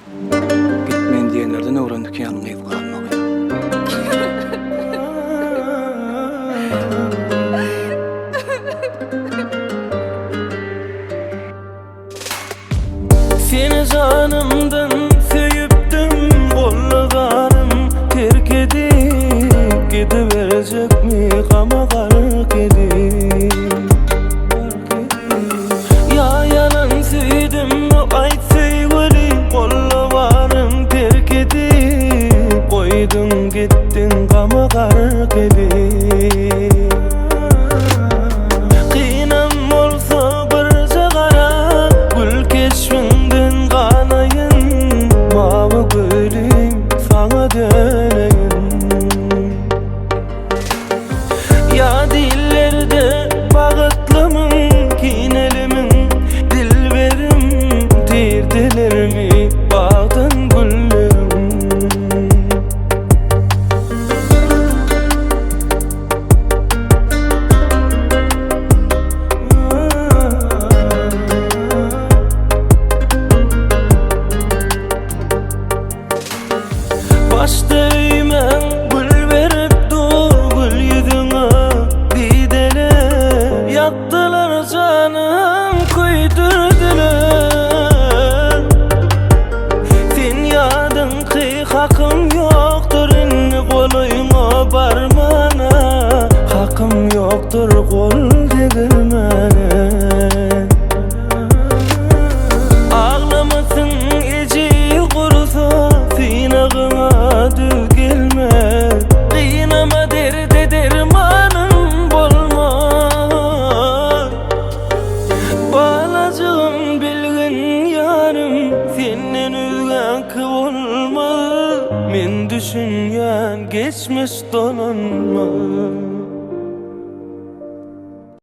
Gitmen diýenlerden öwrendik ýalňyz galmagy. Seni janymdan söýüpdim Gollarym terk edip Gidiberjekmi gama gark edip Ýa ýalan söýdümmi aýt söýgüli Gollarym terk edip Goýduň gitdiň gama gark edip Kynam bolsa birje gara Gül keşbiňden ganaýyn Mawy gülüm saňa döneýin Ýa dillerde bagytlymyň Kinelimiň dilberim Dirdilermi bagdan güllerim. Başda öýmäň gül berip dur gül ýüzüňe dideler Ýakdylar janym köýdürdiler Sen ýadyňky hakym ýokdur indi golaýyňa barmana Hakym ýokdur gol degirmäne Aglamasyn eje gursa synagyňa düz gelme Gynama derde dermanym bolmaz Balajygym bilgin ýarym senden özgäňki bolmaz Men düşünýän geçmiş dolanmaz.